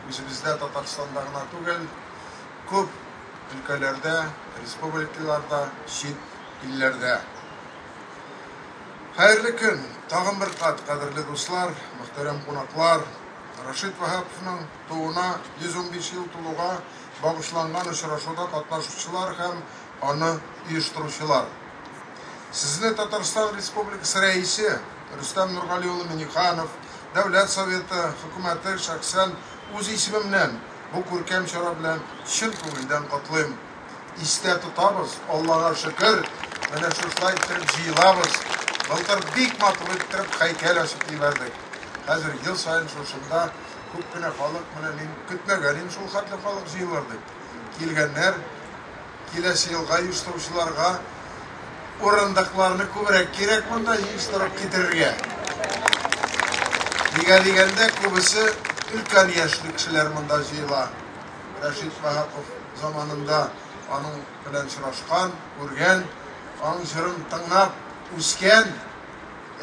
Үзебездә Татарстанда гына түгел, күп өлкәләрдә, республикаларда, чит илләрдә. Хәерле көн! Тагын бер кат, кадерле дуслар, мөхтәрәм кунаклар, Рашит Ваһаповның тууына 115 ел тулуга багышланган очрашуда катнашучылар һәм аны оештыручылар. Сезне Татарстан Республикасы Рәисе Рөстәм Нургали улы Минниханов, Дәүләт Советы, Хөкүмәте, шәхсән үз исемемнән бу күркәм чара белән чын күңелдән котлыйм. Истә тотабыз, Аллага шөкер, менә шушылай иттереп җыелабыз. Былтыр бик матур иттереп һәйкәл ачып җибәрдек. Хәзер ел саен шушында күп кенә халык, менә мин көтмәгән идем шул хәтле халык җыелыр дип. Килгәннәр, киләсе елга оештыручыларга урындыкларны күбрәк кирәк монда җыештырып китерергә. Нигә дигәндә, күбесе өлкән яшьле кешеләр монда җыела. Рәшит Ваһапов заманында аның белән очрашкан, күргән, аның җырын тыңлап үскән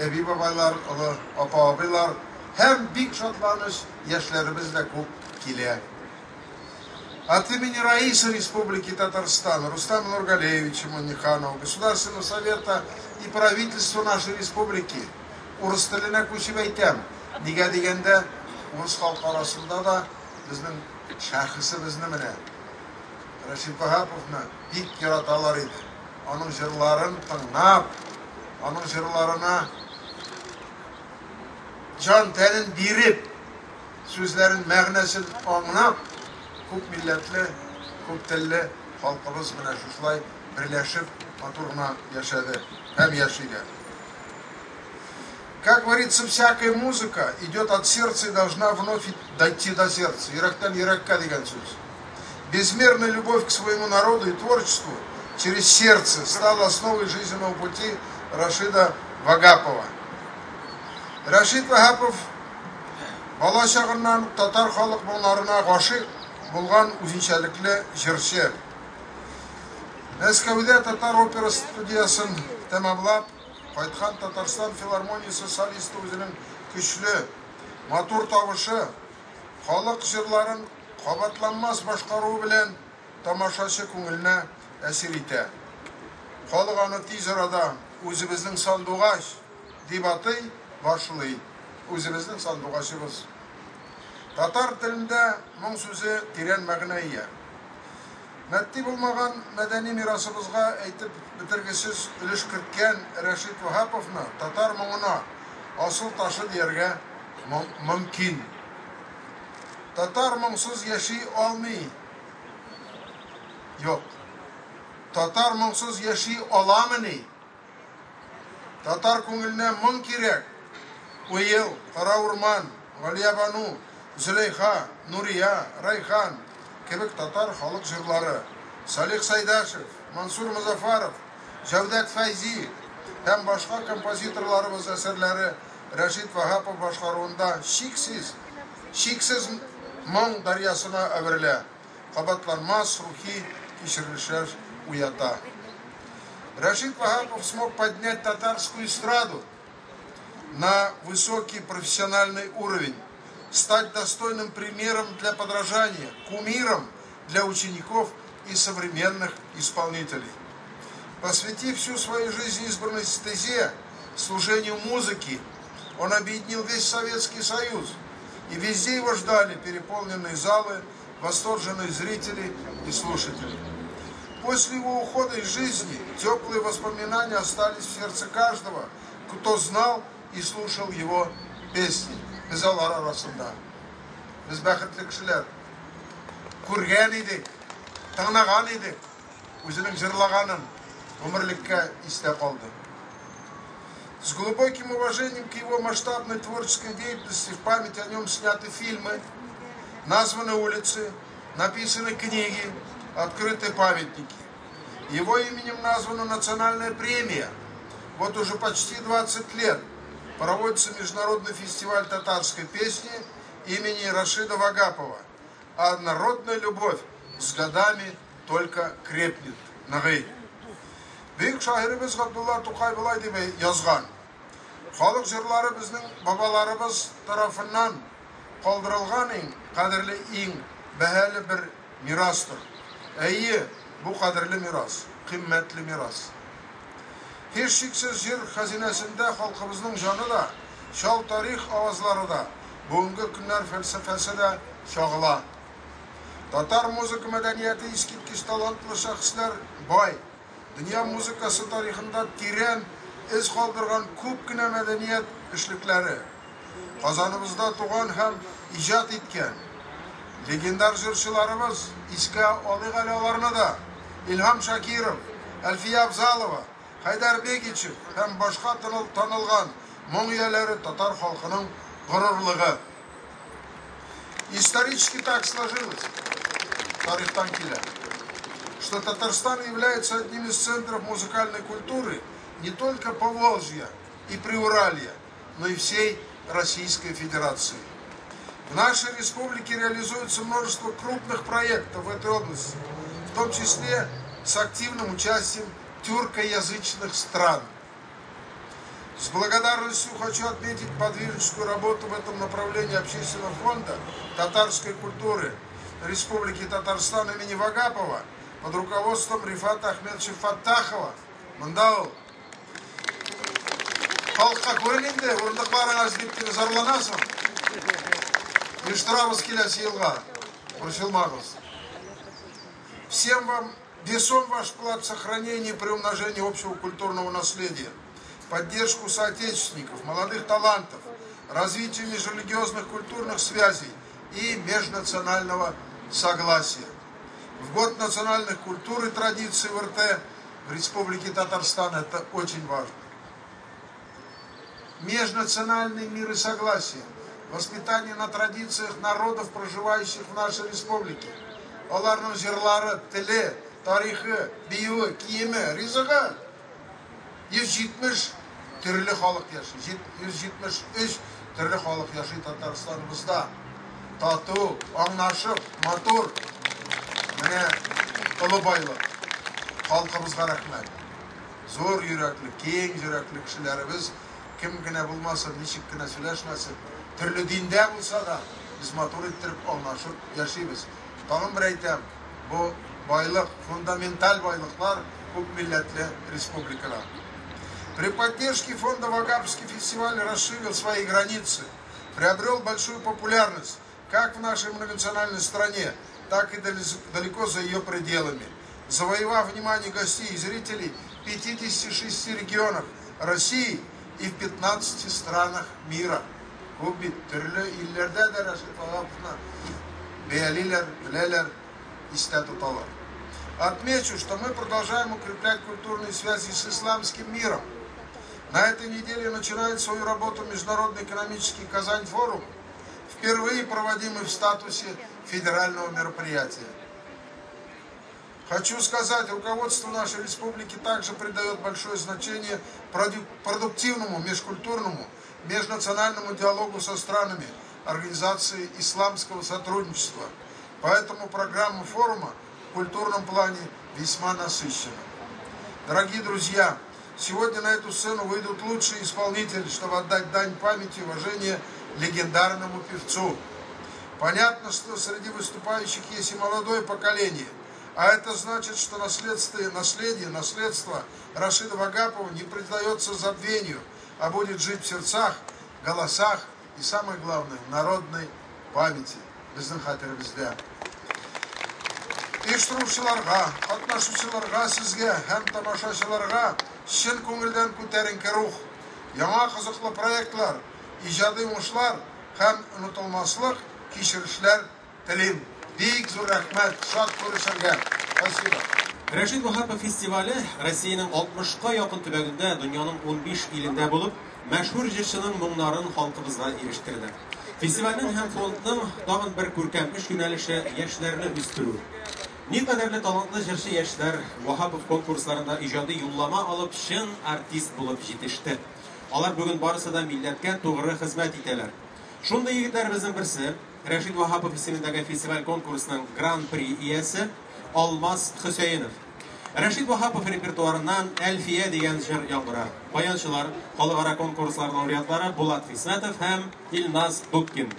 әби-бабайлар, олы апа-абыйлар һәм бик шатланыч яшьләребез дә күп килә. От имени Раиса Республики Татарстан Рустама Нургалиевича Минниханова, Государственного Совета и правительства нашей республики, урыс теленә күчеп әйтәм. Нигә дигәндә, урыс халкы арасында да безнең шәхесебезне менә Рәшит Ваһаповны бик яраталар иде. Аның җырларын тыңлап, аның җырларына җан тәнен биреп, сүзләрен мәгънәсен аңлап, күп милләтле, күп телле халкыбыз менә шушылай берләшеп, матур гына яшәде һәм яши дә. Как говорится, всякая музыка идет от сердца и должна вновь дойти до сердца. Йөрәктән йөрәккә дигән сүз. Безмерная любовь к своему народу и творчеству через сердце стала основой жизненного пути Рашида Вагапова. Рашид Вагапов бала чагыннан татар халык моңнарына гашыйк булган үзенчәлекле җырчы. Мәскәүдә татар опера студиясен тәмамлап, кайткан Татарстан филармониясе солисты үзенең көчле, матур тавышы, халык җырларын кабатланмас башкаруы белән тамашачы күңеленә әсир итә. Халык аны тиз арада үзебезнең сандугач дип атый башлый. Үзебезнең сандугачыбыз. Татар телендә моң сүзе тирән мәгънә ия. Матди булмаган мәдәни мирасыбызга әйтеп бетергесез өлеш керткән Рәшит Ваһаповны татар моңына асыл ташы дияргә мөмкин. Татар моңсыз яши алмый. Юк. Татар моңсыз яши аламыни? Татар күңеленә моң кирәк. Уел, Кара урман, Галиябану, Зөләйха, Нурия, Райхан кебек татар халык җырлары, Салих Сәйдәшев, Мансур Мозаффаров, Җәүдәт Фәйзи һәм башка композиторларыбыз әсәрләре Рәшит Ваһапов башкаруында чиксез, чиксез моң дәрьясына әверелә, кабатланмас рухи кичерешләр уята. Рашид Вахапов смог поднять татарскую эстраду на высокий профессиональный уровень, стать достойным примером для подражания, кумиром для учеников и современных исполнителей. Посвятив всю свою жизнь избранной стезе, служению музыки, он объединил весь Советский Союз, и везде его ждали переполненные залы, восторженные зрители и слушатели. После его ухода из жизни теплые воспоминания остались в сердце каждого, кто знал и слушал его песни. Без алар арасында. Без бәхетле кешеләр. Күргән идек, тыңлаган идек. Үзенең җырлаганын гомерлеккә истә калды. С глубоким уважением к его масштабной творческой деятельности в память о нем сняты фильмы, названы улицы, написаны книги, открыты памятники. Его именем названа национальная премия. Вот уже почти 20 лет проводится международный фестиваль татарской песни имени Рашида Вагапова. А народная любовь с годами только крепнет. Ныгый. Бөек шагыйребез Габдулла Тукай болай дип язган: Халык җырлары безнең бабаларыбыз тарафыннан калдырылган иң кадерле, иң бәһале бер мирастыр. Әйе, бу кадерле мирас, кыйммәтле мирас. Һичшиксез җыр хәзинәсендә халкыбызның җаны да, чал тарих авазлары да, бүгенге көннәр фәлсәфәсе дә чагыла. Татар музыка мәдәнияте искиткеч талантлы шәхесләр бай. Дөнья музыкасы тарихында тирән эз калдырган күп кенә мәдәният эшлекләре. Казаныбызда туган һәм иҗат иткән легендар җырчыларыбыз, искә алыйк әле аларны да, Илһам Шакиров, Әлфия Абзалова, Хәйдәр Бегичев һәм башка танылган моң ияләре татар халкының горурлыгы. Исторически так сложилось, тарихтан килә, что Татарстан является одним из центров музыкальной культуры не только Поволжья и Приуралья, но и всей Российской Федерации. В нашей республике реализуется множество крупных проектов в этой области, в том числе с активным участием тюркоязычных стран. С благодарностью хочу отметить подвижническую работу в этом направлении Общественного фонда татарской культуры Республики Татарстан имени Вагапова под руководством Рифата Ахмедовича Фаттахова. Монда ул. Халыкка күрен инде, урындыкларың аз дип кенә зарланасың. Оештырабыз киләсе елга. Борчылмагыз. Всем вам весом ваш вклад в сохранение и приумножение общего культурного наследия, поддержку соотечественников, молодых талантов, развитие межрелигиозных культурных связей и межнационального согласия. В год национальных культур и традиций в РТ в Республике Татарстан это очень важно. Межнациональный мир и согласие, воспитание на традициях народов, проживающих в нашей республике. Аларның җырлары, теле, тарихы, биюе, киеме, ризыгы. 170 төрле халык яши. 173 төрле халык яши Татарстаныбызда. Тату, аңлашып, матур. Менә олы байлык. Халкыбызга рәхмәт. Зур йөрәкле, киң йөрәкле кешеләребез кем генә булмасын, ничек кенә сөйләшмәсен, төрле диндә булса да, без матур иттереп аңлашып яшибез. Тагын бер әйтәм, бу байлык, фундаменталь байлыклар күп милләтле республикада. При поддержке фонда Вагаповский фестиваль расширил свои границы, приобрел большую популярность как в нашей многонациональной стране, так и далеко за ее пределами, завоевав внимание гостей и зрителей 56 регионов России и в 15 странах мира. Күп бит төрле илләрдә дә Рәшит Ваһаповны бәялиләр, беләләр, истә тоталар. Отмечу, что мы продолжаем укреплять культурные связи с исламским миром. На этой неделе начинает свою работу Международный экономический Казань-форум, впервые проводимый в статусе федерального мероприятия. Хочу сказать, руководство нашей республики также придает большое значение продуктивному, межкультурному, межнациональному диалогу со странами Организации исламского сотрудничества. Поэтому программа форума в культурном плане весьма насыщена. Дорогие друзья, сегодня на эту сцену выйдут лучшие исполнители, чтобы отдать дань памяти и уважения легендарному певцу. Понятно, что среди выступающих есть и молодое поколение, а это значит, что наследие, наследство Рашида Вагапова не предается забвению, а будет жить в сердцах, голосах и, самое главное, в народной памяти. Безнең хәтеребездә. Оештыручыларга, катнашучыларга, сезгә һәм тамашачыларга чын күңелдән күтәренке рух, яңа кызыклы проектлар, иҗади уңышлар һәм онытылмаслык кичерешләр телим. Бик зур рәхмәт, шат күрешергә. Спасибо. Рәшит Ваһапов фестивале Россиянең 60-ка якын төбәгендә, дөньяның 15 илендә булып, мәшһүр җырчының моңнарын халкыбызга ирештерде. Фестивальнең һәм фондның тагын бер күркәм эш юнәлеше яшьләрне үстерү. Никадәрле талантлы җырчы яшьләр Ваһапов конкурсларында иҗади юллама алып, чын артист булып җитеште. Алар бүген барысы да милләткә тугры хезмәт итәләр. Шундый егетләребезнең берсе Рәшит Ваһапов исемендәге фестиваль конкурсының гран-при иясе Алмаз Хөсәенов. Рәшит Ваһапов репертуарыннан Әлфия дигән җыр яңгырар. Баянчылар, халыкара конкурслар лауреатлары Булат Хисмәтов һәм Илназ Дудкин.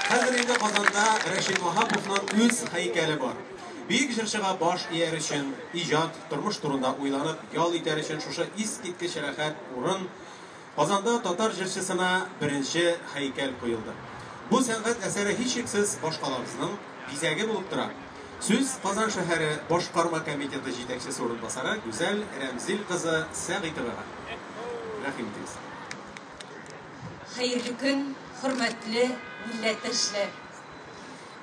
Хәзер инде Казанда Рәшит Ваһаповның үз һәйкәле бар. Бөек җырчыга баш ияр өчен, иҗат, тормыш турында уйланып, ял итәр өчен шушы искиткеч рәхәт урын Казанда татар җырчысына беренче һәйкәл куелды. Бу сәнгать әсәре һичшиксез башкалабызның бизәге булып тора. Сүз Казан шәһәре башкарма комитеты җитәкчесе урынбасары Гүзәл Рәмзил кызы Сәгыйтовага. Рәхим итегез. Хәерле көн, хөрмәтле милләттәшләр!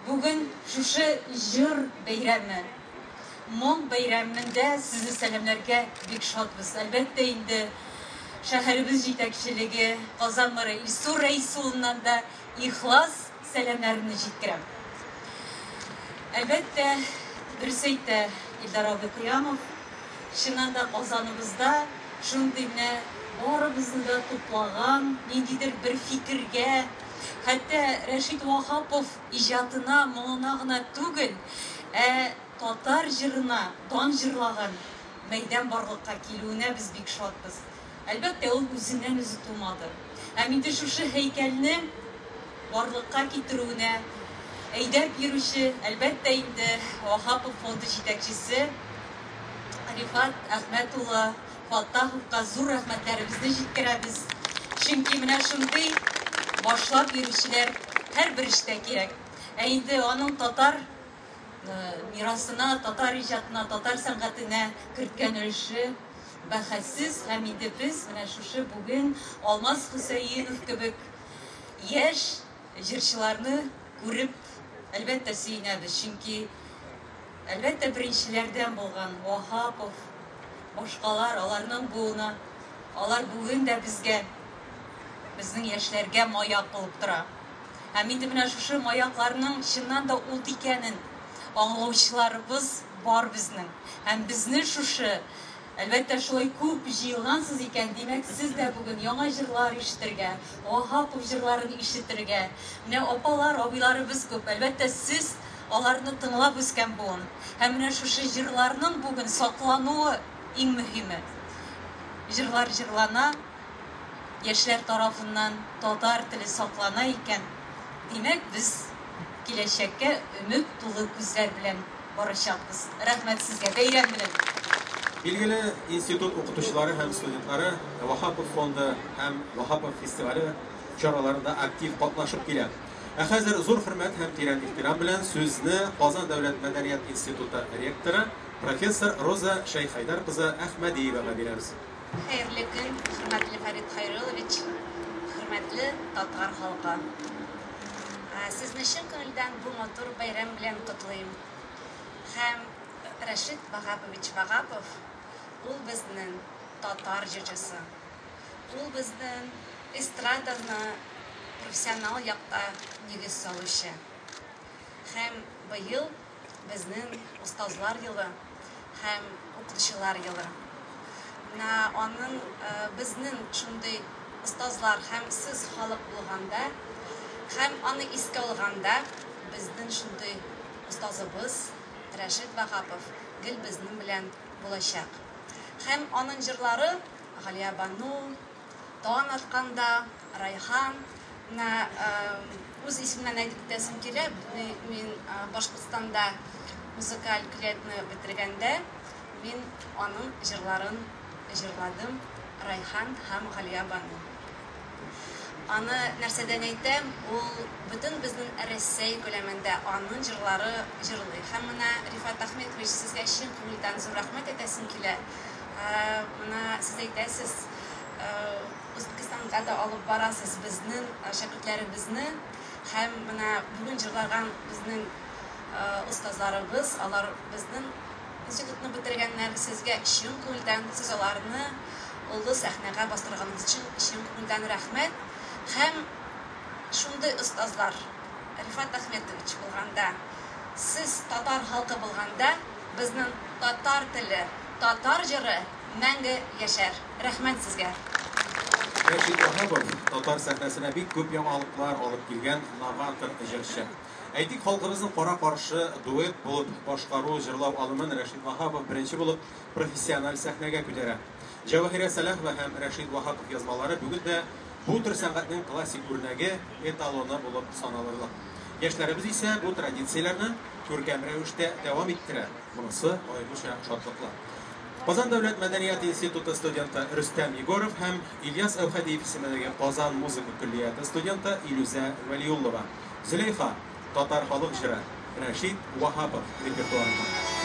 Бүген шушы җыр бәйрәме, моң бәйрәмендә сезне сәламләргә бик шатбыз. Әлбәттә инде, шәһәребез җитәкчелеге, Казан мэры Илсур Рәис улыннан да ихлас сәламнәремне җиткерәм. Әлбәттә, дөрес әйтә Илдар абый Кыямов, чыннан да Казаныбызда шундый менә барыбызны да туплаган ниндидер бер фикергә, хәтта Рәшит Ваһапов иҗатына, моңына гына түгел, ә татар җырына дан җырлаган мәйдан барлыкка килүенә без бик шатбыз. Әлбәттә, ул үзеннән-үзе тумады. Һәм инде шушы һәйкәлне барлыкка китерүенә әйдәп йөрүче, әлбәттә инде, Ваһапов фонды җитәкчесе Рифат Әхмәт улы Фаттаховка зур рәхмәтләребезне җиткерәбез. Чөнки менә шундый башлап йөрүчеләр һәрбер эштә кирәк. Ә инде аның татар мирасына, татар иҗатына, татар сәнгатенә керткән өлеше бәхәссез. Һәм инде без менә шушы бүген Алмаз Хөсәенов кебек яшь җырчыларны күреп, әлбәттә, сөенәбез. Чөнки, әлбәттә, беренчеләрдән булган Ваһапов, башкалар, аларның буыны, алар бүген дә безгә, безнең яшьләргә маяк булып тора. Һәм инде менә шушы маякларның чыннан да ут икәнен аңлаучыларыбыз бар безнең. Һәм безне шушы, әлбәттә, шулай күп җыелгансыз икән, димәк, сез дә бүген яңа җырлар ишетергә, Ваһапов җырларын ишетергә. Менә апалар, абыйларыбыз күп. Әлбәттә, сез аларны тыңлап үскән буын. Һәм менә шушы җырларның бүген саклануы иң мөһиме. Җырлар җырлана, яшьләр тарафыннан татар теле саклана икән, димәк, без киләчәккә өмет тулы күзләр белән барачакбыз. Рәхмәт сезгә, бәйрәм белән! Билгеле, институт укытучылары һәм студентлары Ваһапов фонды һәм Ваһапов фестивале чараларында актив катнашып килә. Ә хәзер зур хөрмәт һәм тирән ихтирам белән сүзне Казан дәүләт мәдәният институты ректоры, профессор Роза Шәйхәйдәр кызы Әхмәдиевага бирәбез. Хәерле көн, хөрмәтле Фәрит Хәйруллович, хөрмәтле татар халкы. Сезне чын күңелдән бу матур бәйрәм белән котлыйм. Һәм Рәшит Ваһапович Ваһапов ул безнең татар җырчысы. Ул безнең эстраданы профессионал якта нигез салучы. Һәм быел безнең остазлар елы һәм укытучылар елы. Менә аның безнең шундый остазлар һәм сез халык булганда һәм аны искә алганда безнең шундый остазыбыз Рәшит Ваһапов гел безнең белән булачак. Һәм аның җырлары Галиябану, Таң атканда, Райхан, менә үз исемнән әйтеп үтәсем килә, мин Башкортстанда музыкаль көллиятне бетергәндә, мин аның җырларын җырладым, Райхан һәм Галиябану. Аны нәрсәдән әйтәм, ул бөтен безнең Рәсәй күләмендә аның җырлары җырлый. Һәм менә Рифат Ахметович, сезгә чын күңелдән зур рәхмәт әйтәсем килә. Менә сез әйтәсез, Үзбәкстанга да алып барасыз безнең шәкертләребезне. Һәм менә бүген җырлаган безнең остазларыбыз, алар безнең институтны бетергәннәр. Сезгә чын күңелдән, сез аларны олы сәхнәгә бастырганыгыз өчен чын күңелдән рәхмәт. Һәм шундый остазлар, Рифат Ахметович булганда, сез татар халкы булганда, безнең татар теле, татар җыры мәңге яшәр. Рәхмәт сезгә. Рәшит Ваһапов татар сәхнәсенә бик күп яңалыклар алып килгән новатор җырчы. Әйтик, халкыбызның кара-каршы дуэт булып башкару, җырлау алымын Рәшит Ваһапов беренче булып профессиональ сәхнәгә күтәрә. Җәвәһирә Сәлахова һәм Рәшит Ваһапов язмалары бүген дә бу төр сәнгатьнең классик үрнәге, эталоны булып саналырлык. Яшьләребез исә бу традицияләрне күркәм рәвештә дәвам иттерә, монысы аеруча шатлыклы. Казан дәүләт мәдәният институты студенты Рөстәм Егоров һәм Ильяс Әүхәдиев исемендәге Казан музыка көллияте студенты Илүзә Вәлиуллова. Зөләйха, татар халык җыры, Рәшит Ваһапов репертуарыннан.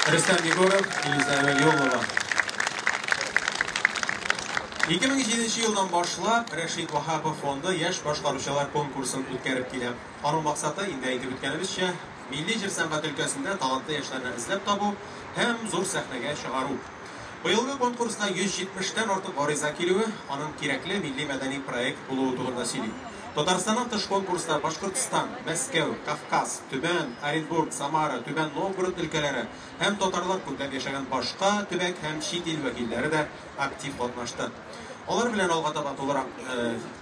Рөстәм Егоров, Илүзә Вәлиуллова. 2007 елдан башлап Рәшит Ваһапов фонды яшь башкаручылар конкурсын үткәреп килә. Аның максаты, инде әйтеп үткәнебезчә, милли җыр сәнгате өлкәсендә талантлы яшьләрне эзләп табу һәм зур сәхнәгә чыгару. Быелгы конкурста 170 тән артык гариза килүе аның кирәкле милли мәдәни проект булуы турында сөйли. Татарстаннан тыш конкурста Башкортстан, Мәскәү, Кавказ, Төмән, Оренбург, Самара, Түбән Новгород өлкәләре һәм татарлар күпләп яшәгән башка төбәк һәм чит ил вәкилләре дә актив катнашты. Алар белән алга таба тулырак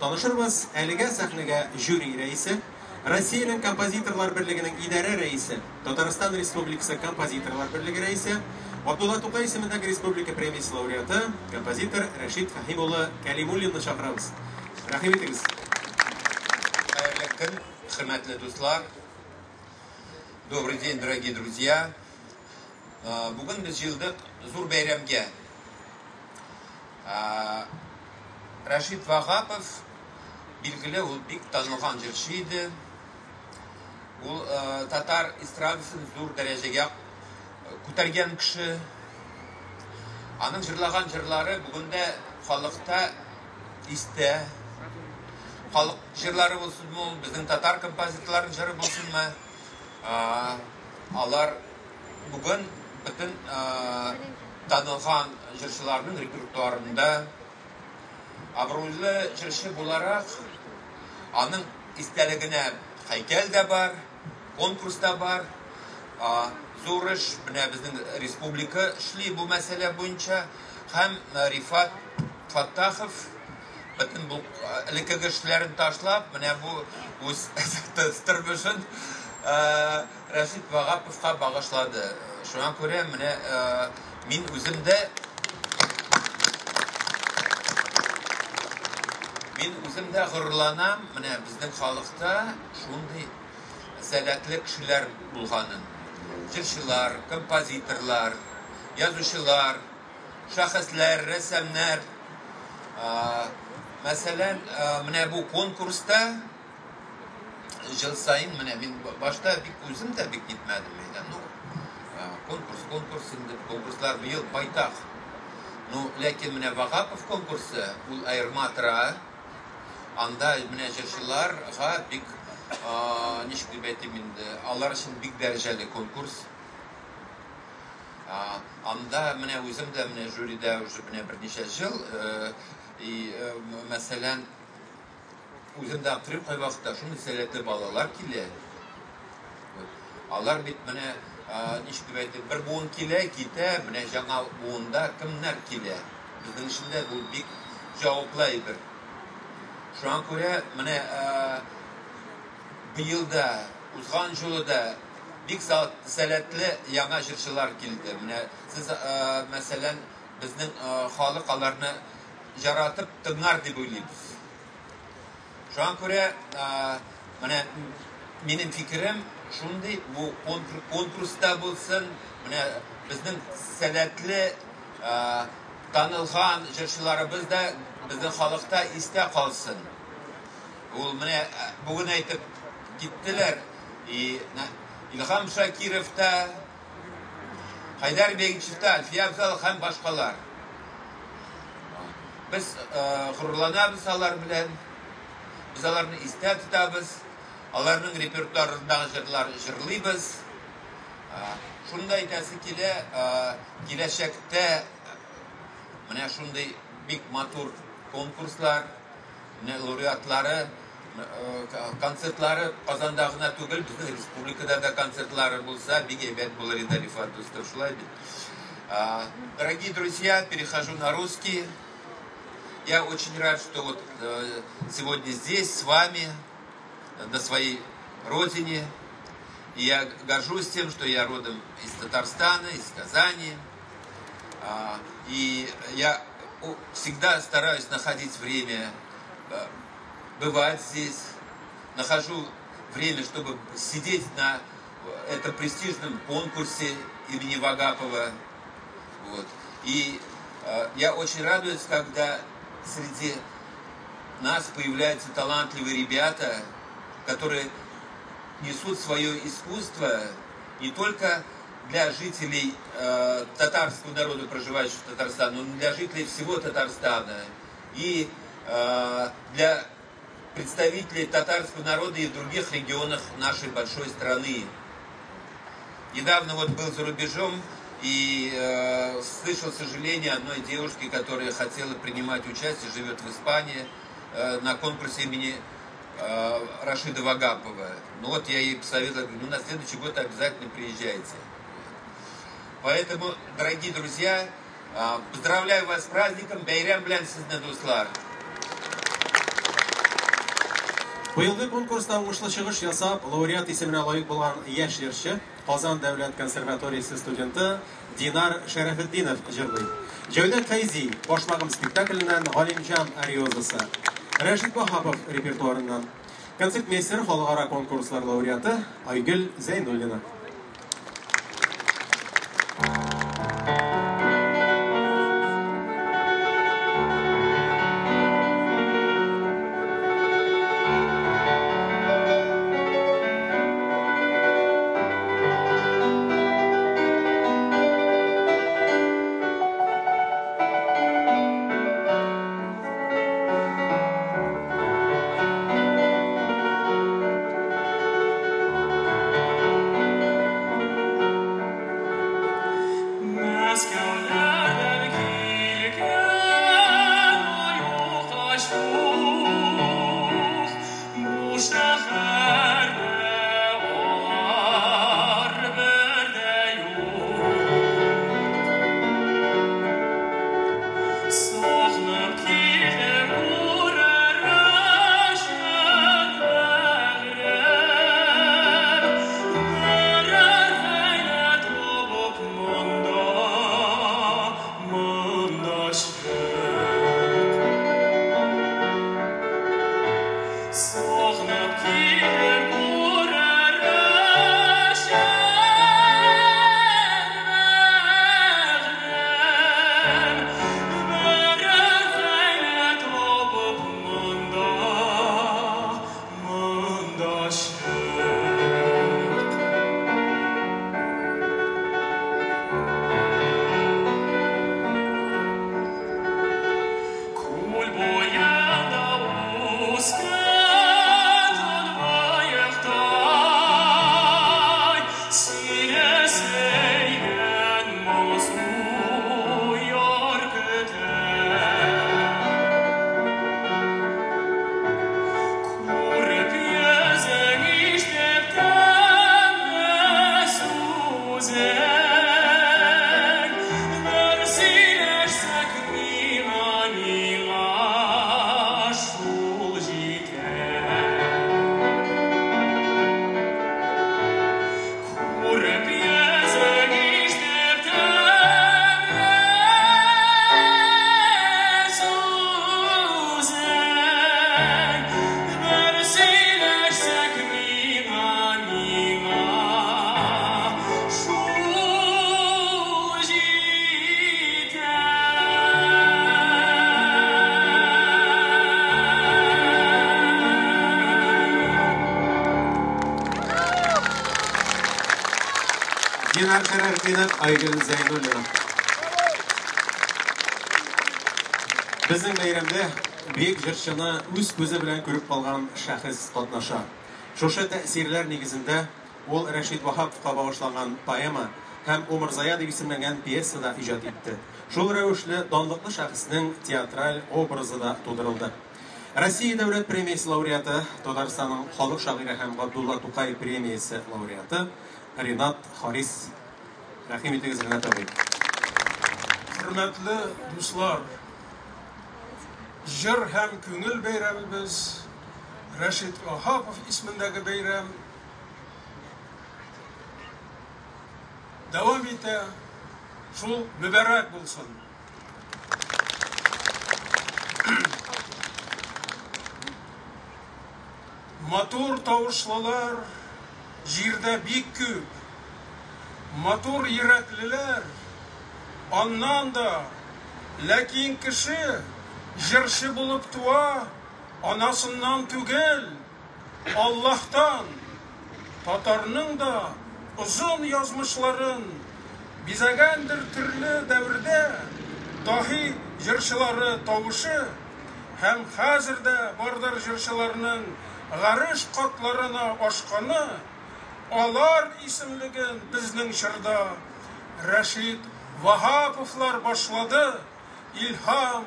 танышырбыз. Әлегә сәхнәгә жюри рәисе, Россиянең композиторлар берлегенең идарә рәисе, Татарстан Республикасы композиторлар берлеге рәисе, Габдулла Тукай исемендәге республика премиясе лауреаты, композитор Рәшит Фәһим улы Кәлимуллинны чакырабыз. Рәхим итегез. Хәерле көн, хөрмәтле дуслар. Добрый день, дорогие друзья. Бүген без җыелдык зур бәйрәмгә. Рәшит Вагапов, билгеле, ул бик танылган җырчы иде. Ул татар эстрадасын зур дәрәҗәгә күтәргән кеше. Аның җырлаган җырлары бүген дә халыкта истә. Халык җырлары булсынмы ул, безнең татар композиторларының җыры булсынмы, алар бүген бөтен танылган җырчыларның репертуарында. Абруйлы җырчы буларак, аның истәлегенә һәйкәл дә бар, конкурс та бар. Зур эш, менә безнең республика эшли бу мәсьәлә буенча, һәм Рифат Фаттахов бөтен бу элеккеге эшләрен ташлап, менә бу үз тормышын Рәшит Вагаповка багышлады. Шуңа күрә менә мин үзем дә Мин үзем дә горурланам, менә безнең халыкта шундый сәләтле кешеләр булганын. Җырчылар, композиторлар, язучылар, шәхесләр, рәссамнар. Мәсәлән, менә бу конкурста ел саен менә мин башта бик үзем дә бик китмәдем әйдә. Ну, конкурс, конкурс инде, конкурслар быел байтак. Ну, ләкин менә Вагапов конкурсы, ул аерма тора. Анда менә җырчыларга бик, ничек дип әйтим инде, алар өчен бик дәрәҗәле конкурс. Анда менә үзем дә менә жюрида уже менә берничә ел, и, мәсәлән, үзем дә аптырыйм кайвакытта, шундый сәләтле балалар килә. Алар бит менә, ничек дип әйтим, бер буын килә, китә, менә яңа буында кемнәр килә? Безнең өчен дә бу бик җаваплы әйбер. Шуңа күрә менә быел да, узган җылы да бик сәләтле яңа җырчылар килде. Менә сез, мәсәлән, безнең халык аларны яратып тыңлар дип уйлыйбыз. Шуңа күрә менә минем фикерем шундый, бу конкурста булсын, менә безнең сәләтле танылган җырчыларыбыз да безнең халыкта истә калсын. Ул менә бүген әйтеп киттеләр, и Илһам Шакиров та, Хайдар Бегичев та, Альфия Абзалов һәм башкалар. Без горурланабыз алар белән, без аларны истә тотабыз, аларның репертуарындагы җырлар җырлыйбыз. Шунда әйтәсе килә, киләчәктә менә шундый бик матур конкурслар, менә лауреатлары, концертлары Казанда гына түгел, безнең республикада да концертлары булса, бик әйбәт булыр иде, Рифат дустым, шулай бит. Дорогие друзья, перехожу на русский. Я очень рад, что вот сегодня здесь с вами, на своей родине. И я горжусь тем, что я родом из Татарстана, из Казани. И я всегда стараюсь находить время бывать здесь. Нахожу время, чтобы сидеть на этом престижном конкурсе имени Вагапова. Вот. И я очень радуюсь, когда среди нас появляются талантливые ребята, которые несут свое искусство не только для жителей татарского народа, проживающих в Татарстане, но и для жителей всего Татарстана и для представителей татарского народа и в других регионах нашей большой страны. Недавно вот был за рубежом И слышал сожаление одной девушки, которая хотела принимать участие, живет в Испании, на конкурсе имени Рашида Вагапова. Ну вот я ей посоветовал, говорю, ну на следующий год обязательно приезжайте. Поэтому, дорогие друзья, поздравляю вас с праздником. Бәйрәм белән сезне, дуслар. Быелгы конкурста уңышлы чыгыш ясап, лауреат исеменә лаек булган яшь җырчы, Казан дәүләт консерваториясе студенты Динар Шәрәфетдинов җырлый. Җәүдәт Фәйзи, Башмагым спектакленнән Галимҗан ариозасы. Рәшит Ваһапов репертуарыннан. Концертмейстер халыкара конкурслар лауреаты Айгөл Зәйнуллина. Динар Шәрәфетдинов, Айгөл Зәйнуллина. Безнең бәйрәмдә бөек җырчыны үз күзе белән күреп калган шәхес катнаша. Шушы тәэсирләр нигезендә ул Рәшит Ваһаповка багышланган поэма һәм Умырзая дип исемләнгән пьеса да иҗат итте. Шул рәвешле данлыклы шәхеснең театраль образы да тудырылды. Россия дәүләт премиясе лауреаты, Татарстанның халык шагыйре һәм Габдулла Тукай премиясе лауреаты Ринат Харис. Рәхим итегез, Ринат абый. Хөрмәтле дуслар, җыр һәм күңел бәйрәмебез Рәшит Ваһапов исемендәге бәйрәм дәвам итә. Шул мөбарәк булсын. Матур тавышлылар җирдә бик күп. Матур йөрәклеләр аннан да. Ләкин кеше җырчы булып туа, анасыннан түгел, Аллаһтан. Татарның да озын язмышларын бизәгәндер төрле дәвердә даһи җырчылары тавышы һәм хәзер дә бардыр җырчыларның гареш катларына ашканы, алар исемлеген безнең чорда Рәшит Ваһаповлар башлады, Илһам,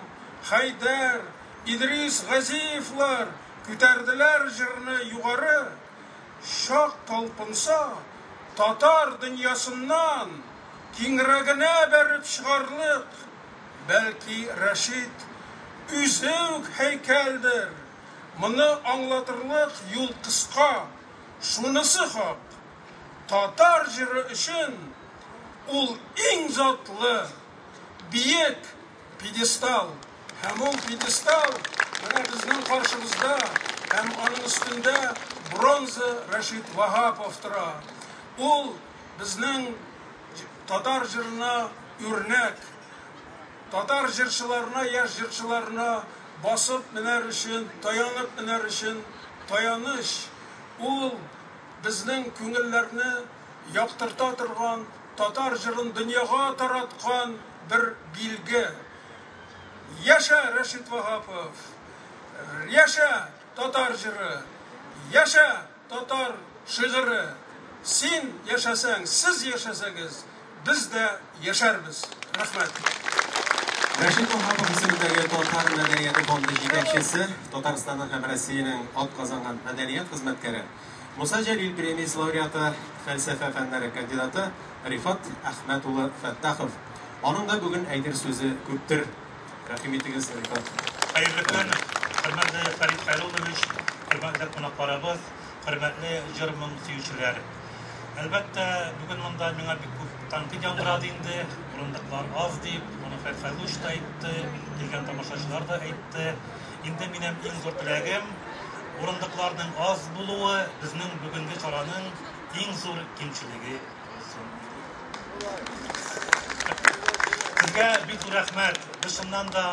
Хәйдәр, Идрис Газиевлар күтәрделәр җырны югары. Чак талпынса, татар дөньясыннан киңрәгенә бәреп чыгарлык. Бәлки, Рәшит үзе үк һәйкәлдер. Моны аңлатырлык юл кыска. Шунысы хак, татар җыры өчен ул иң затлы, биек пьедестал. Һәм ул пьедестал менә безнең каршыбызда, һәм аның өстендә бронза Рәшит Ваһапов тора. Ул безнең татар җырына үрнәк, татар җырчыларына, яшь җырчыларына басып менәр өчен, таянып менәр өчен таяныч. Ул безнең күңелләрне яктырта торган, татар җырын дөньяга тараткан бер билге. Яшә, Рәшит Ваһапов! Яшә, татар җыры! Яшә, татар шигыре! Син яшәсәң, сез яшәсәгез, без дә яшәрбез. Рәхмәт. Рәшит Ваһапов исемендәге Татар мәдәнияте фонды җитәкчесе, Татарстанның һәм Россиянең атказанган мәдәният хезмәткәре, Муса Җәлил премиясе лауреаты, фәлсәфә фәннәре кандидаты Рифат Әхмәт улы Фәттахов. Аның да бүген әйтер сүзе күптер. Рәхим итегез, Рифат. Хәерле көн, хөрмәтле Фәрит Хәйруллович, хөрмәтле кунакларыбыз, хөрмәтле җыр-моң сөючеләр. Әлбәттә, бүген монда миңа бик күп тәнкыйть яңгырады инде, урындыклар аз дип, моны Фәрит Хәйруллович та әйтте, килгән тамашачылар да әйтте. Инде минем иң зур теләгем, урындыкларның аз булуы безнең бүгенге чараның иң зур кимчелеге булсын иде. Сезгә бик зур рәхмәт. Без чыннан да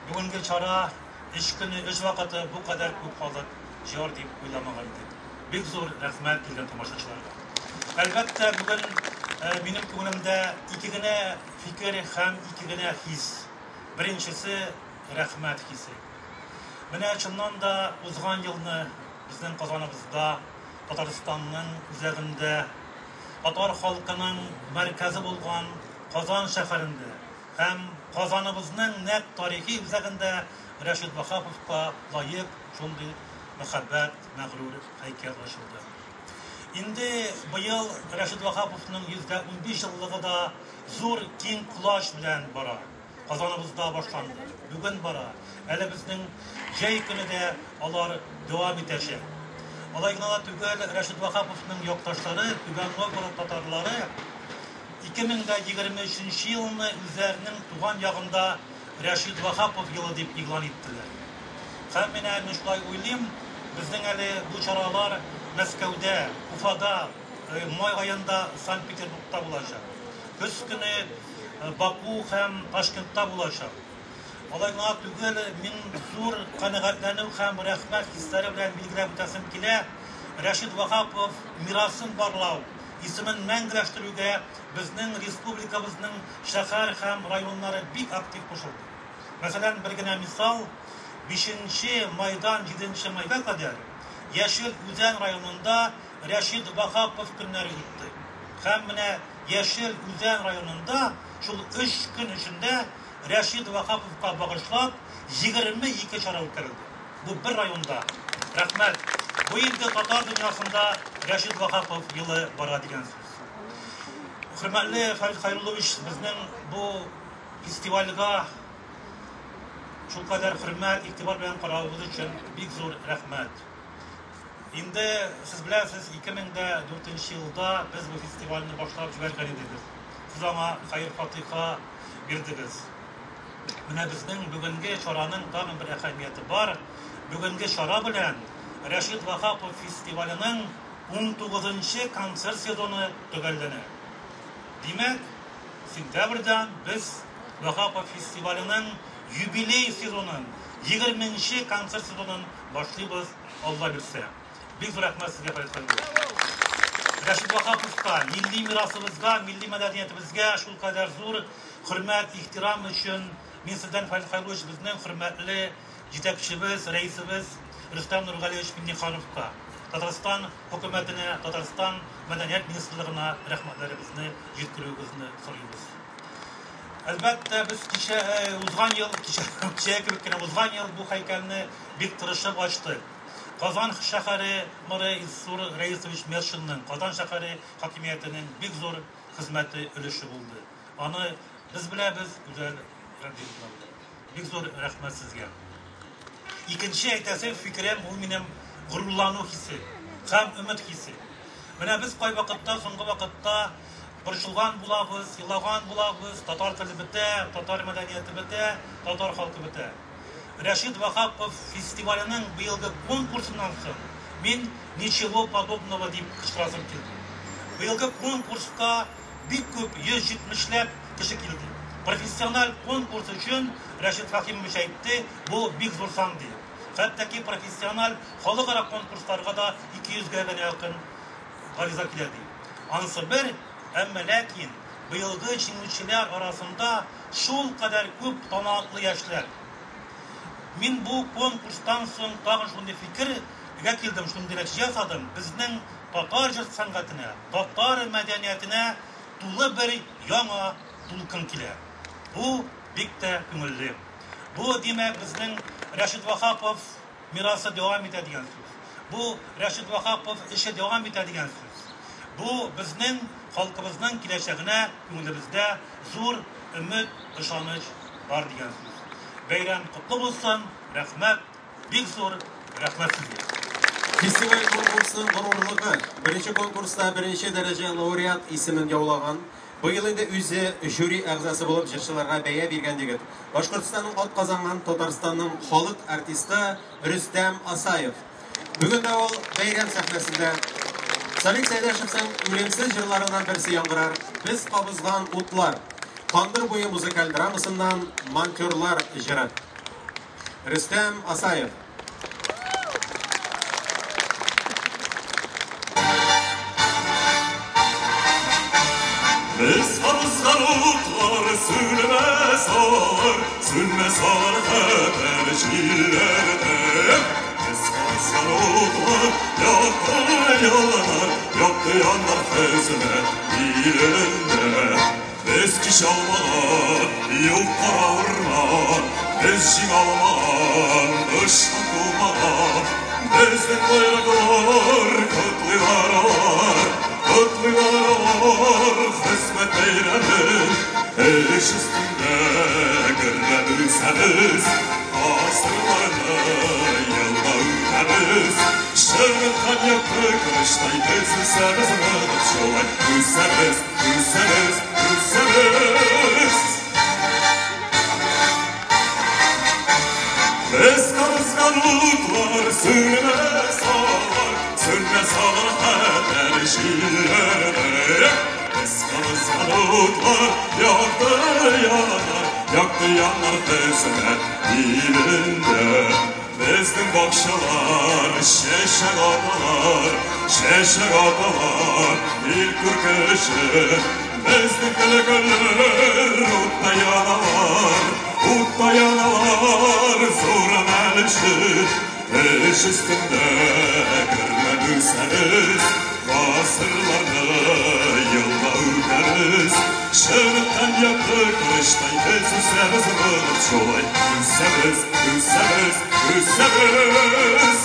бүгенге чара эш көне, эш вакыты бу кадәр күп халык җыяр дип уйламаган идек. Бик зур рәхмәт килгән тамашачыларга. Әлбәттә, бүген минем күңелемдә ике генә фикер һәм ике генә хис. Беренчесе рәхмәт хисе. Менә чыннан да узган елны безнең Казаныбызда, Татарстанның үзәгендә, татар халкының мәркәзе булган Казан шәһәрендә һәм Казаныбызның нәкъ тарихи үзәгендә Рәшит Ваһаповка лаек шундый мәһабәт, мәгърур һәйкәл ачылды. Инде быел Рәшит Ваһаповның 115 еллыгы да зур киң колач белән бара. Казаныбызда башланды, бүген бара. Әле безнең җәй көне дә алар дәвам итәчәк. Алай гына да түгел, Рәшит Ваһаповның якташлары, Түбән Новгород татарлары 2023 елны үзләренең туган ягында Рәшит Ваһапов елы дип игълан иттеләр. Һәм менә мин шулай уйлыйм, безнең әле бу чаралар Мәскәүдә, Уфада, май аенда Санкт-Петербургта булачак. Көз көне Баку һәм Ташкентта булачак. Алай гына түгел, мин зур канәгатьләнү һәм рәхмәт хисләре белән билгеләп үтәсем килә, Рәшит Ваһапов мирасын барлау, исемен мәңгеләштерүгә безнең республикабызның шәһәр һәм районнары бик актив кушылды. Мәсәлән, бер генә мисал, 5 майдан 7 майга кадәр Яшел Үзән районында Рәшит Ваһапов көннәре үтте. Һәм менә Яшел Үзән районында шул 3 көн эчендә Рәшит Ваһаповка багышлап 22 чара үткәрелде. Бу бер районда. Рәхмәт. Бу инде татар дөньясында Рәшит Ваһапов елы бара дигән сүз. Хөрмәтле Фәрит Хәйруллович, безнең бу фестивальгә шулкадәр хөрмәт, игътибар белән каравыгыз өчен бик зур рәхмәт. Инде сез беләсез, 2004 елда без бу фестивальне башлап җибәргән идек. Сез аңа хәер-фатиха бирдегез. Менә безнең бүгенге чараның тагын бер әһәмияте бар. Бүгенге чара белән Рәшит Ваһапов фестиваленең 19-нчы концерт сезоны төгәлләнә. Димәк, сентябрьдән без Ваһапов фестиваленең юбилей сезонын, 20-нче концерт сезонын башлыйбыз, Алла бирсә. Бик зур рәхмәт сезгә, Фәрит Хәйруллович. Рәшит Ваһаповка, милли мирасыбызга, милли мәдәниятебезгә шулкадәр зур хөрмәт, ихтирам өчен мин сездән, Фәрит Хәйруллович, безнең хөрмәтле җитәкчебез, рәисебез Рөстәм Нургалиевич Миңнехановка. Татарстан хөкүмәтенә, Татарстан мәдәният министрлыгына рәхмәтләребезне җиткерүегезне сорыйбыз. Әлбәттә, без кичә узган ел, кичә, кичә кебек кенә узган ел бу һәйкәлне бик тырышып ачтык. Казан шәһәре мэры Илсур Рәисович Метшинның, Казан шәһәре хакимиятенең бик зур хезмәте, өлеше булды. Аны без беләбез, Гүзәл Рәмзиевна белә. Бик зур рәхмәт сезгә. Икенче әйтәсе фикерем, ул минем горурлану хисе һәм өмет хисе. Менә без кайвакытта, соңгы вакытта борчылган булабыз, елаган булабыз, татар теле бетә, татар мәдәнияте бетә, татар халкы бетә. Рәшит Ваһапов фестиваленең быелгы конкурсыннан соң мин ничего подобного дип кычкырасым килде. Быелгы конкурска бик күп, 170 ләп кеше килде. Профессиональ конкурс өчен Рәшит Фәһимович әйтте, бу бик зур сан ди. Хәтта ки профессиональ халыкара конкурсларга да 200 гә генә якын гариза килә ди. Анысы бер, әмма ләкин быелгы җиңүчеләр арасында шул кадәр күп талантлы яшьләр. Мин бу конкурстан соң тагын шундый фикергә килдем, шундый нәтиҗә ясадым. Безнең татар җыр сәнгатенә, татар мәдәниятенә тулы бер яңа дулкын килә. Бу бик тә күңелле. Бу, димәк, безнең Рәшит Ваһапов мирасы дәвам итә дигән сүз. Бу Рәшит Ваһапов эше дәвам итә дигән сүз. Бу безнең халкыбызның киләчәгенә күңелебездә зур өмет, ышаныч бар дигән сүз. Бәйрәм котлы булсын, рәхмәт, бик зур рәхмәт сезгә. Фестиваль конкурсының горурлыгы, беренче конкурста беренче дәрәҗә лауреат исемен яулаган, быел инде үзе жюри әгъзасы булып җырчыларга бәя биргән егет, Башкортстанның атказанган Татарстанның халык артисты Рөстәм Асаев. Бүген дә ул бәйрәм сәхнәсендә. Салих Сәйдәшевнең үлемсез җырларыннан берсе яңгырар. Без кабызган утлар. Кандыр буе музыкаль драмасыннан Монтерлар җыры. Рөстәм Асаев. Без кабызган утлар сүнмәс алар, сүнмәс алар хәтәр җилләрдә. Без кабызган утлар якты яnar, якты яnar хезмәт илендә. Без кичә алмаган юк кара урман, без җиңә алмаган, дошман кумаган. Безнең байраклар котлыйлар алар, котлыйлар алар хезмәт бәйрәмен. Эш өстендә гөрләп үсәбез, гасырларны елга үтәбез. Чыныткан якты корычтай без үсәбез ныгып шулай, үсәбез, үсәбез, үсәбез. Без кабызган утлар сүнмәс алар, сүнмәс алар хәтәр җилләрдә. Без кабызган утлар якты яnar, якты яnar хезмәт илендә. Безнең бакчалар чәчәк аталар, чәчәк аталар, ил күрке өчен. Безнең көлкеләр утта яналар, утта яналар зур әмәл өчен. Эш өстендә гөрләп үсәбез, гасырларны елга үтәбез. Чыныткан якты корычтай без үсәбез ныгып шулай, үсәбез, үсәбез, үсәбез.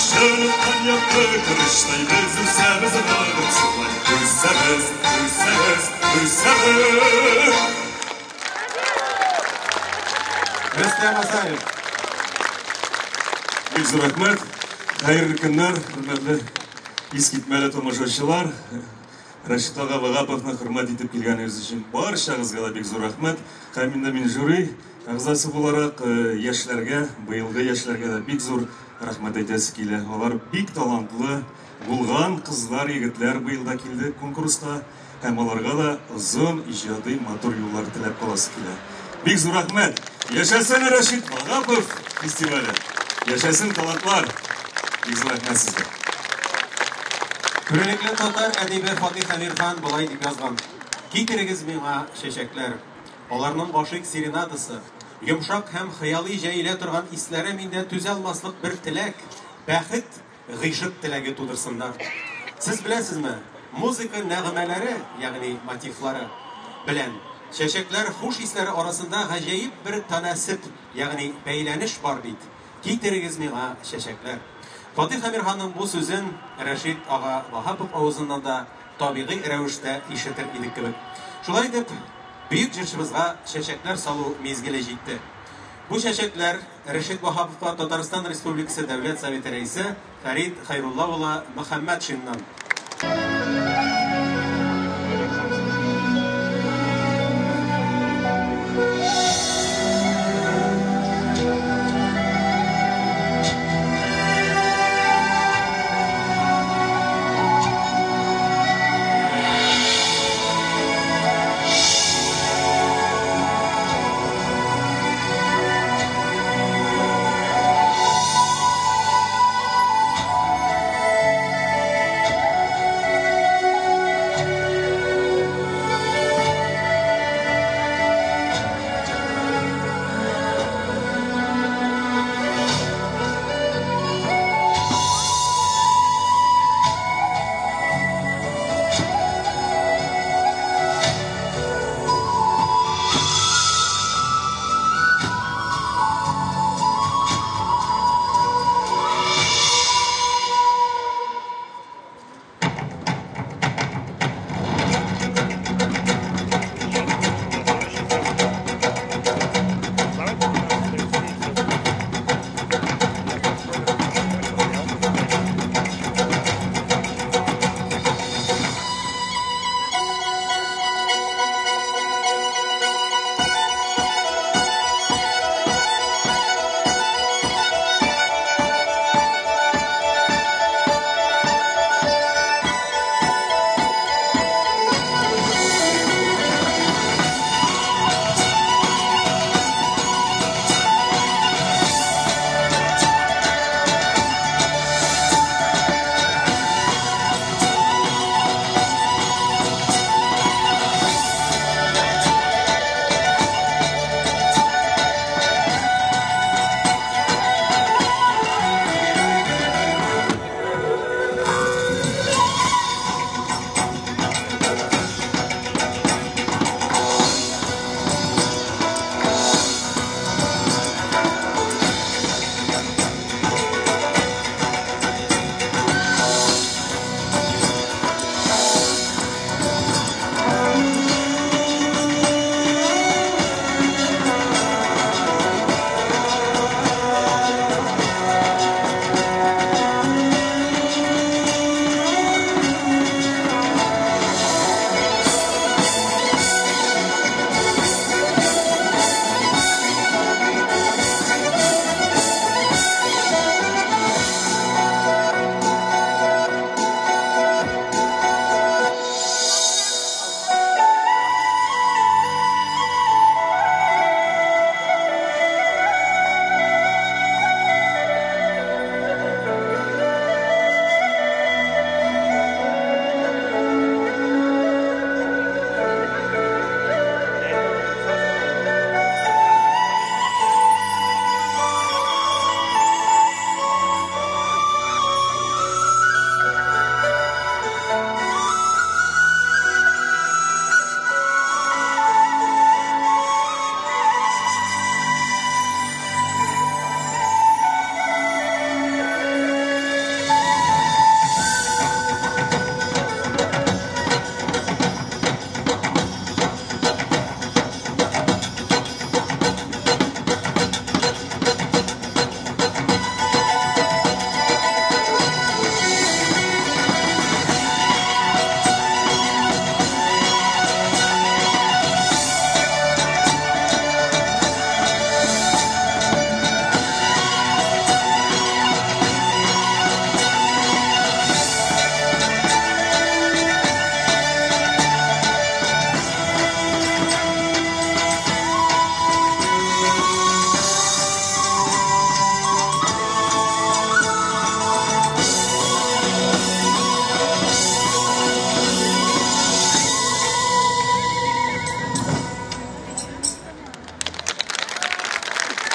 Чыныткан якты корычтай без үсәбез ныгып шулай, үсәбез, үсәбез, үсәбез. Рөстәм Асаев. Бик зур рәхмәт. Хәерле көннәр, хөрмәтле искитмәле тамашачылар. Рәшит ага Ваһаповны хөрмәт итеп килгәнегез өчен барчагызга да бик зур рәхмәт. Һәм инде мин жюри әгъзасы буларак яшьләргә, быелгы яшьләргә дә бик зур рәхмәт әйтәсе килә. Алар бик талантлы булган кызлар, егетләр быел да килде конкурска һәм аларга да озын иҗади матур юллар теләп каласы килә. Бик зур рәхмәт. Яшәсен Рәшит Ваһапов фестивале. Яшәсен талантлар. Бик зур рәхмәт сезгә. Күренекле татар әдибе Фатих Әмирхан болай дип язган. Китерегез миңа чәчәкләр. Аларның гашыйк серенадасы, йомшак һәм хыялый җәелә торган исләре миндә түзә алмаслык бер теләк, бәхет, гыйшык теләге тудырсыннар. Сез беләсезме, музыка нәгъмәләре, ягъни мотивлары белән чәчәкләр хуш исләре арасында гаҗәеп бер танасиб, ягъни бәйләнеш бар бит. Китерегез миңа чәчәкләр. Фатих Әмирханның бу сүзен Рәшит ага Ваһапов авызыннан да табигый рәвештә ишетер идек кебек. Шулай итеп, бөек җырчыбызга чәчәкләр салу мизгеле җитте. Бу чәчәкләр Рәшит Ваһаповка Татарстан Республикасы Дәүләт Советы рәисе Фәрит Хәйрулла улы Мөхәммәтшиннан.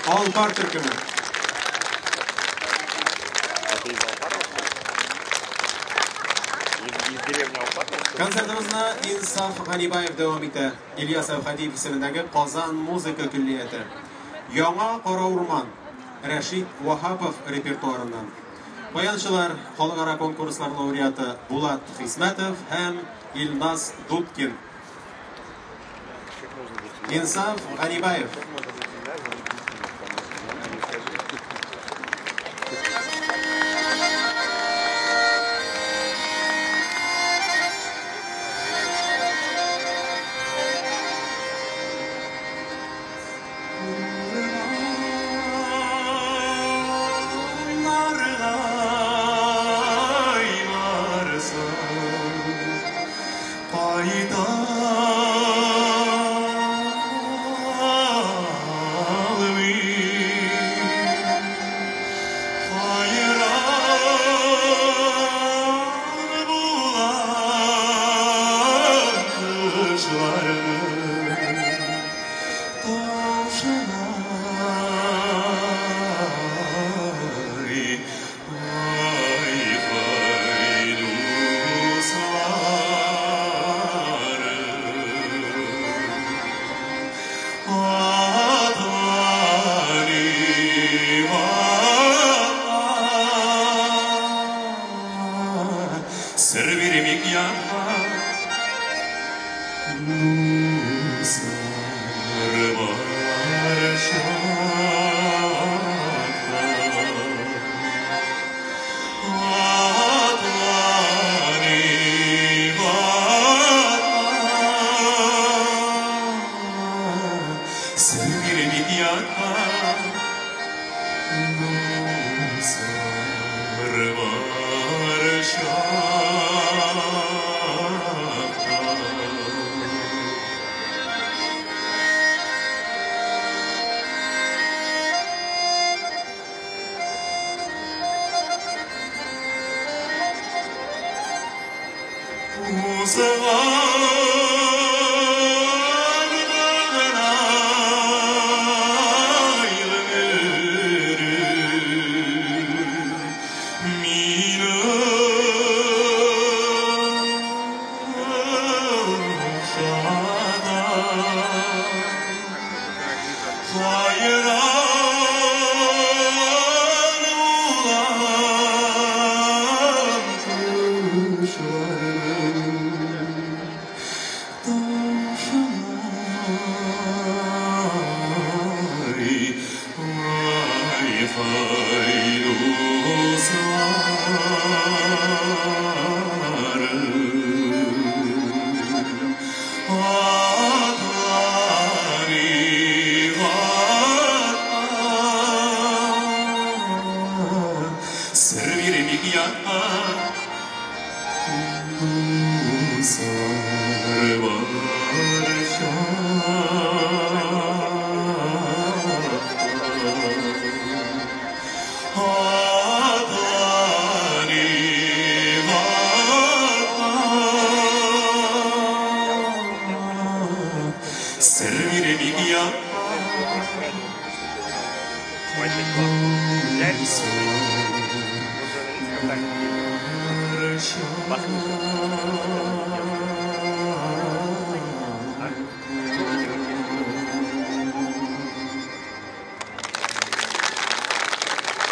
Алпар төркеме. Концертыбызны Инсаф Ганибаев дәвам итә. Ильяс Әүхәдиев исемендәге Казан музыка көллияте. Яңа Кара урман. Рәшит Ваһапов репертуарыннан. Баянчылар халыкара конкурслар лауреаты Булат Хисмәтов һәм Илназ Дудкин. Инсаф Ганибаев.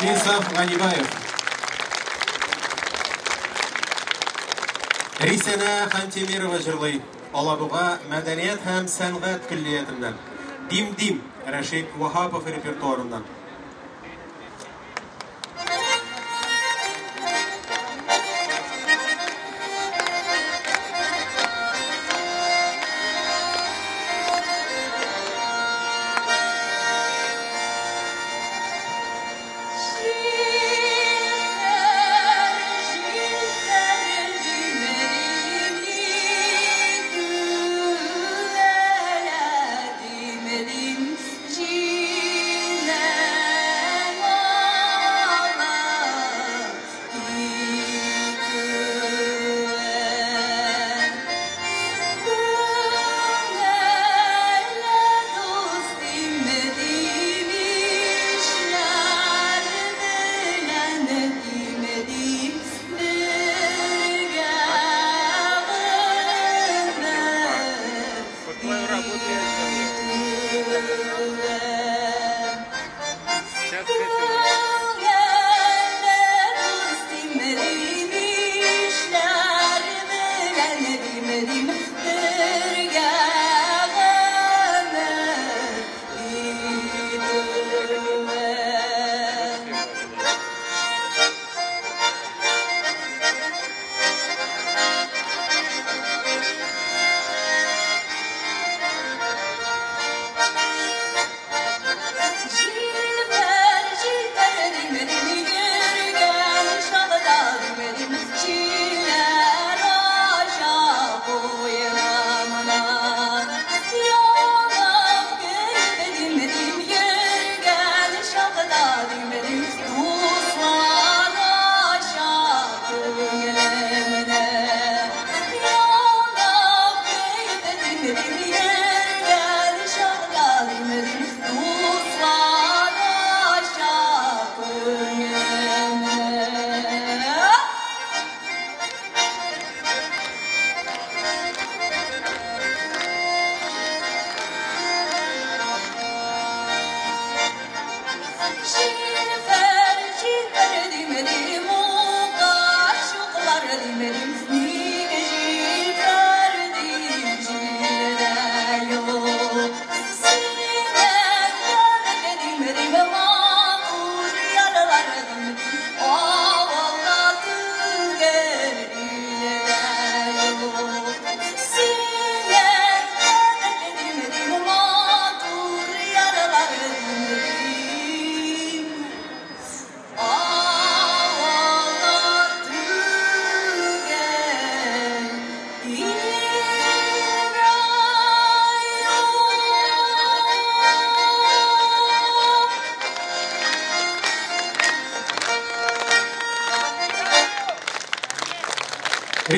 Инсаф Ганибаев. Рисәнә Хантимирова җырлый. Алабуга мәдәният һәм сәнгать көллиятеннән. Дим-дим Рәшит Ваһапов репертуарыннан. Җилләр, җилләр,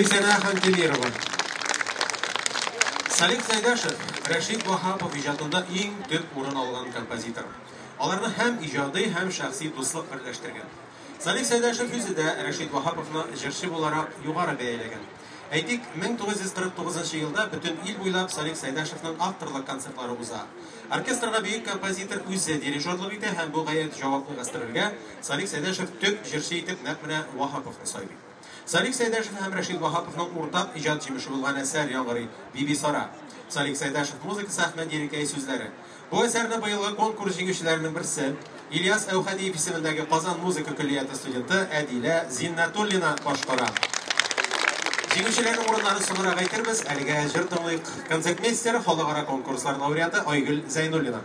Гөлсәнә Хантимирова. Салих Сәйдәшев, Рәшит Ваһапов иҗатында иң төп урын алган композитор. Аларны һәм иҗади, һәм шәхси дуслык берләштергән. Салих Сәйдәшев үзе дә Рәшит Ваһаповны җырчы буларак югары бәяләгән. Әйтик, 1949 елда бөтен ил буйлап Салих Сәйдәшевның авторлык концертлары уза. Оркестрга бөек композитор үзе дирижерлык итә һәм бу гаять җаваплы гастрольгә Салих Сәйдәшев төп җырчы итеп нәкъ менә Ваһаповны сайлый. Салих Сәйдәшев һәм Рәшит Ваһаповның уртак иҗат җимеше булган әсәр яңгырый Бибисара. Салих Сәйдәшев музыкасы, Әхмәт Ерикәй сүзләре. Бу әсәрне быелгы конкурс җиңүчеләренең берсе Ильяс Әүхәдиев исемендәге Казан музыка көллияте студенты Әдилә Зиннәтуллина башкара. Җиңүчеләрнең урыннарын соңрак әйтербез, әлегә җыр тыңлыйк. Концертмейстер, халыкара конкурслар лауреаты Айгөл Зәйнуллина.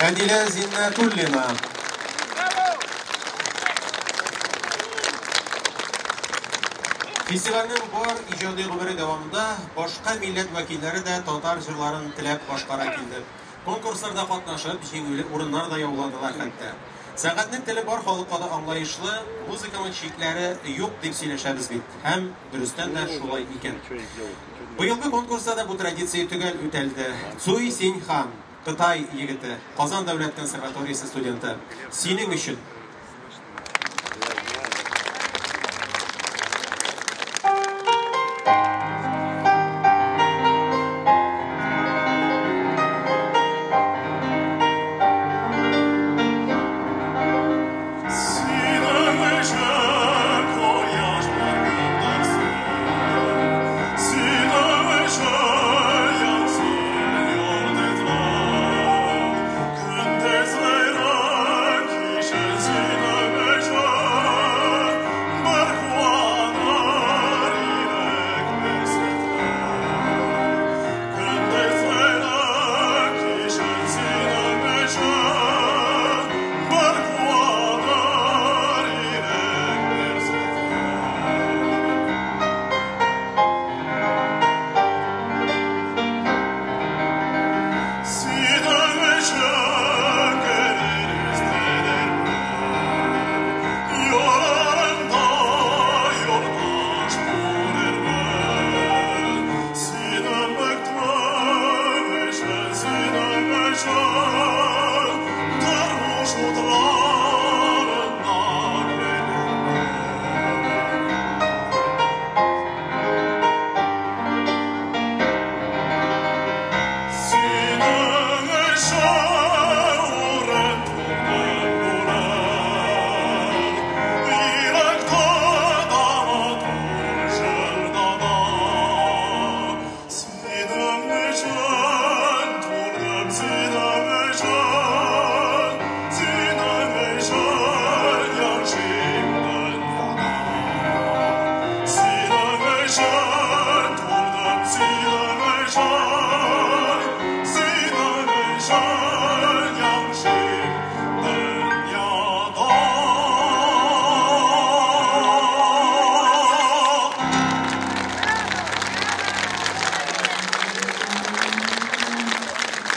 Әдилә Зиннәтуллина. Фестивальнең бар иҗади гомере дәвамында башка милләт вәкилләре дә татар җырларын теләп башкара килде. Конкурсларда катнашып, җиңүле урыннар да яуладылар хәтта. Сәнгатьнең теле бар халыкка да аңлаешлы, музыканың чикләре юк дип сөйләшәбез бит. Һәм дөрестән дә шулай икән. Быелгы конкурста да бу традиция төгәл үтәлде. Цуй Синьхан, Кытай егете, Казан дәүләт консерваториясе студенты. Синең өчен. Sina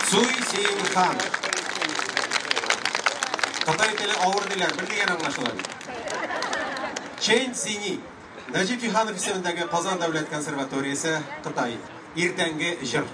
Цуй Син Хан. Кытай теле авыр диләр, бер дигән аңлашыла бит. Чэнь Цзини. Нәҗип Җиһанов исемендәге Казан дәүләт консерваториясе, Кытай. Иртәнге җыр.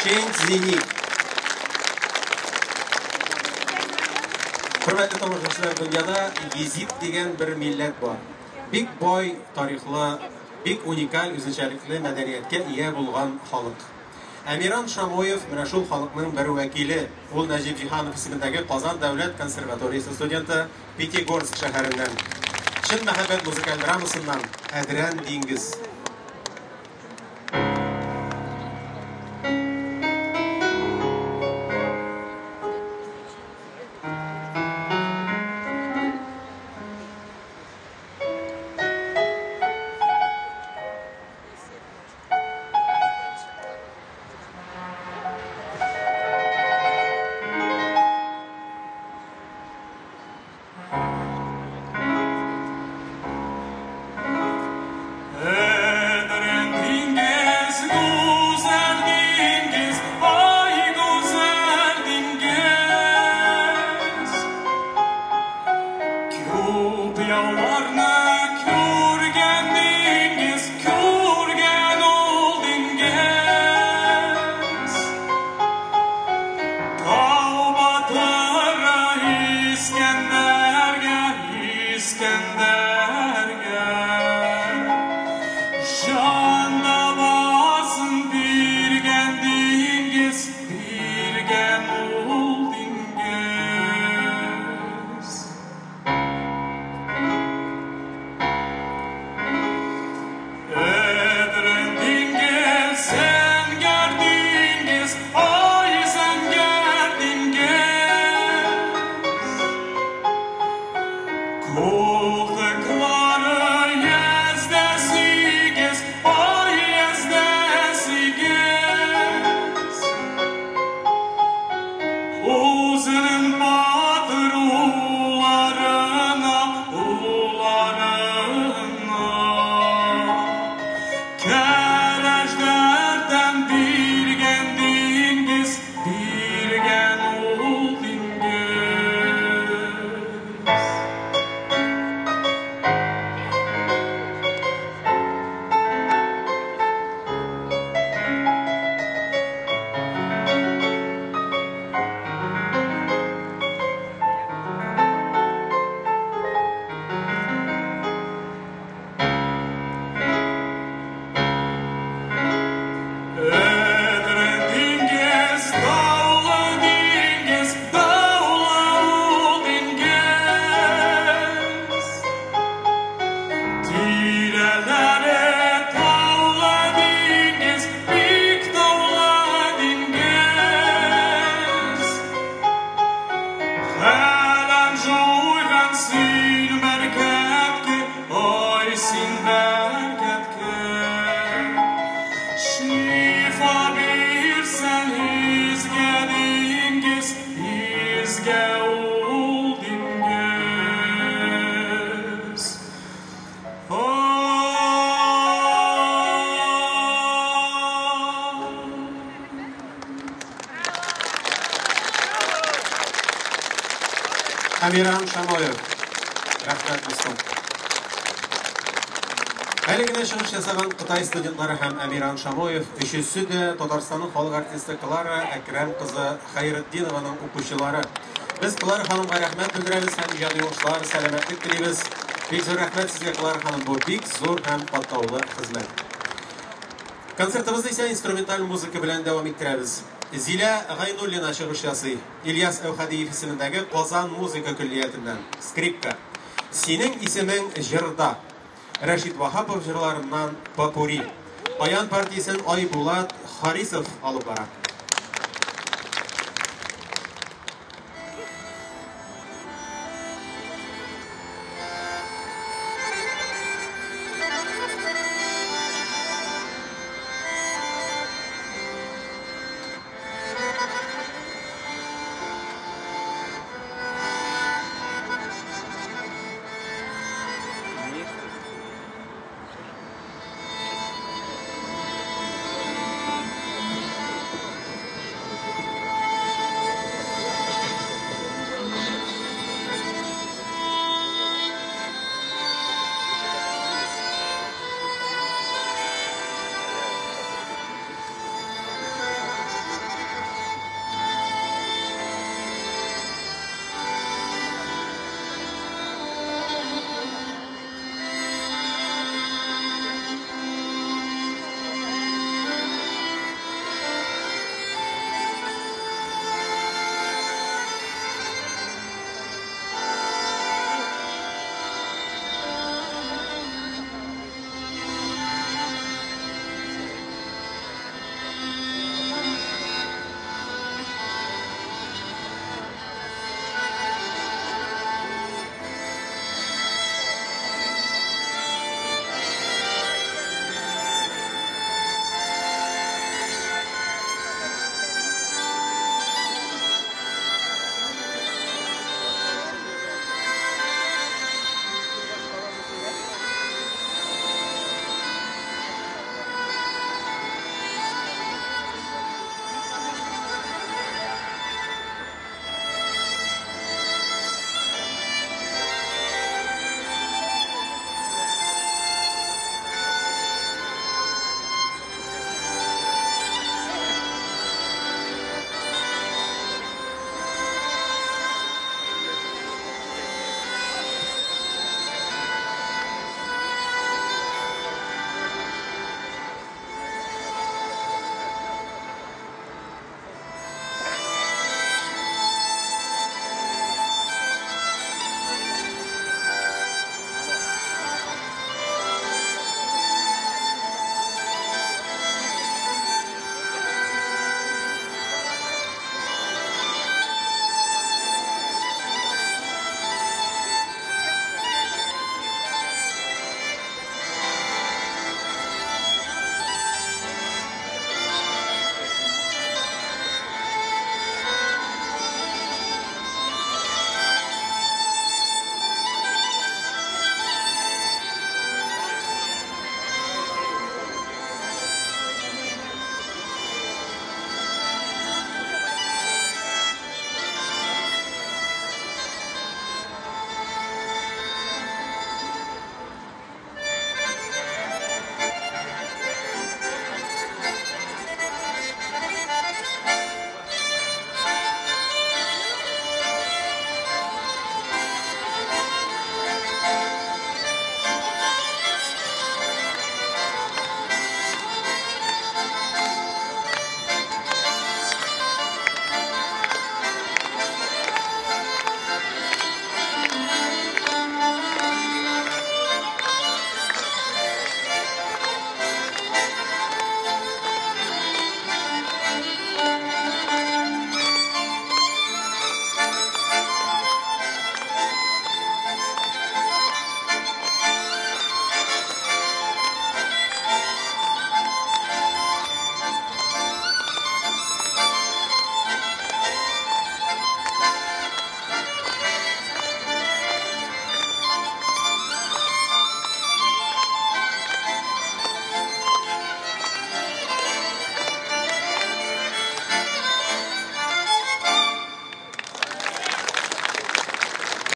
Чэнь Цзини. Хөрмәтле тамашачылар, дөньяда езид дигән бер милләт бар. Бик бай тарихлы, бик уникаль үзенчәлекле мәдәнияткә ия булган халык. Әмиран Шамоев менә шул халыкның бер вәкиле. Ул Нәҗип Җиһанов исемендәге Казан дәүләт консерваториясе студенты, Пятигорск шәһәреннән. Чын мәхәббәт музыкаль драмасыннан Әдрән диңгез. Hey! Әмиран Шамоев. Рәхмәт, дустым. Әле генә чыгыш ясаган Кытай студентлары һәм Әмиран Шамоев өчесе дә Татарстанның халык артисты Клара Әкрәм кызы Хәйретдинованың укучылары. Без Клара ханымга рәхмәт белдерәбез һәм иҗади уңышлар, сәламәтлек телибез. Бик зур рәхмәт сезгә, Клара ханым, бу бик зур һәм катлаулы хезмәт. Концертыбызны исә инструменталь музыка белән дәвам иттерәбез. Зилә Гайнуллина чыгыш ясый. Ильяс Әүхәдиев исемендәге Казан музыка көллиятеннән. Скрипка. Синең исемең җырда. Рәшит Ваһапов җырларыннан попури. Баян партиясен Айбулат Харисов алып бара.